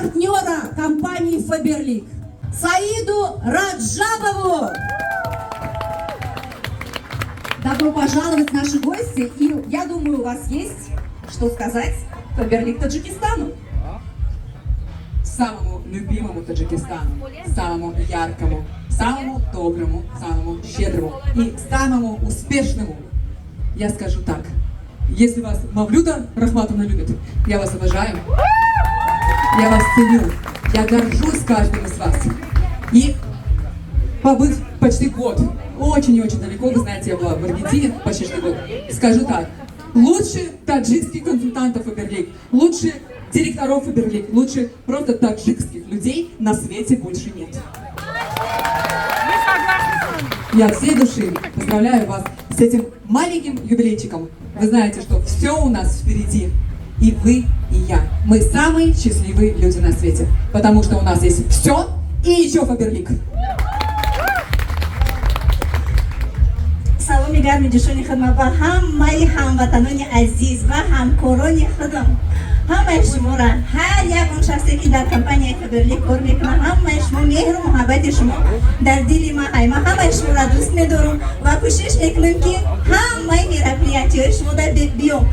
партнера компании Faberlic Саиду Раджабову. Добро пожаловать, наши гости. И я думаю, у вас есть что сказать Faberlic Таджикистану. Самому любимому Таджикистану, самому яркому, самому доброму, самому щедрому и самому успешному. Я скажу так: если вас Мавлюда Рахматовна любит, я вас обожаю, я вас ценю, я горжусь каждым из вас. И побыв почти год, очень и очень далеко, вы знаете, я была в Аргентине почти что год, скажу так: лучше таджикских консультантов Фаберлик, лучше директоров Фаберлик, лучше просто таджикских людей на свете больше нет. Я от всей души поздравляю вас с этим маленьким юбилейчиком. Вы знаете, что все у нас впереди. И вы, и я. Мы самые счастливые люди на свете. Потому что у нас есть все и еще Фаберлик. Саломи гарми ҷӯшони худам ба ҳамаи ҳамватанони азиз ва ҳамкорони худам, ҳамаи шуморо, ҳар як он шахсе, ки дар компанияи Фаберлик кор мекунад, ҳамаи шумо, меҳру муҳаббати шумо дар дили ман ҳай. Ман ҳамаи шуморо дӯст медорам ва кӯшиш мекунам, ки ҳамаи мероприятияҳои шумо дар биём.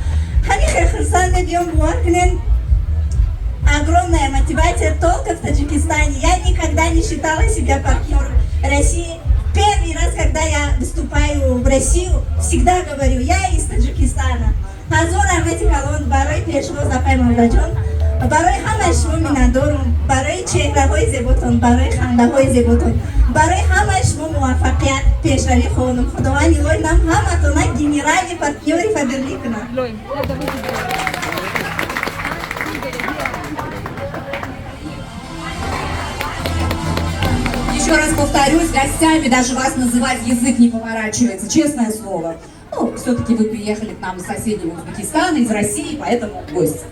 Ҳамин хел хурсанд мебиём, бовар кунед, огромная мотивация только в Таджикистане. Я никогда не считала себя партнером России. Первый раз, когда я выступаю в Россию, всегда говорю: я из Таджикистана. Ҳазор раҳмати калон барои пешвоз, апай Мавлаҷон, барои ҳамаи шумо миннатдорум, барои чеҳраҳои зеботон, барои хандаҳои зеботон, барои ҳамаи шумо муваффақият, пешравӣ хоҳонам. Худованд илоҳи нам ҳаматона генеральный партнёри Фаберлик кунад. Еще раз повторюсь, гостями даже вас называть язык не поворачивается, честное слово. Ну, все-таки вы приехали к нам из соседнего Узбекистана, из России, поэтому гость.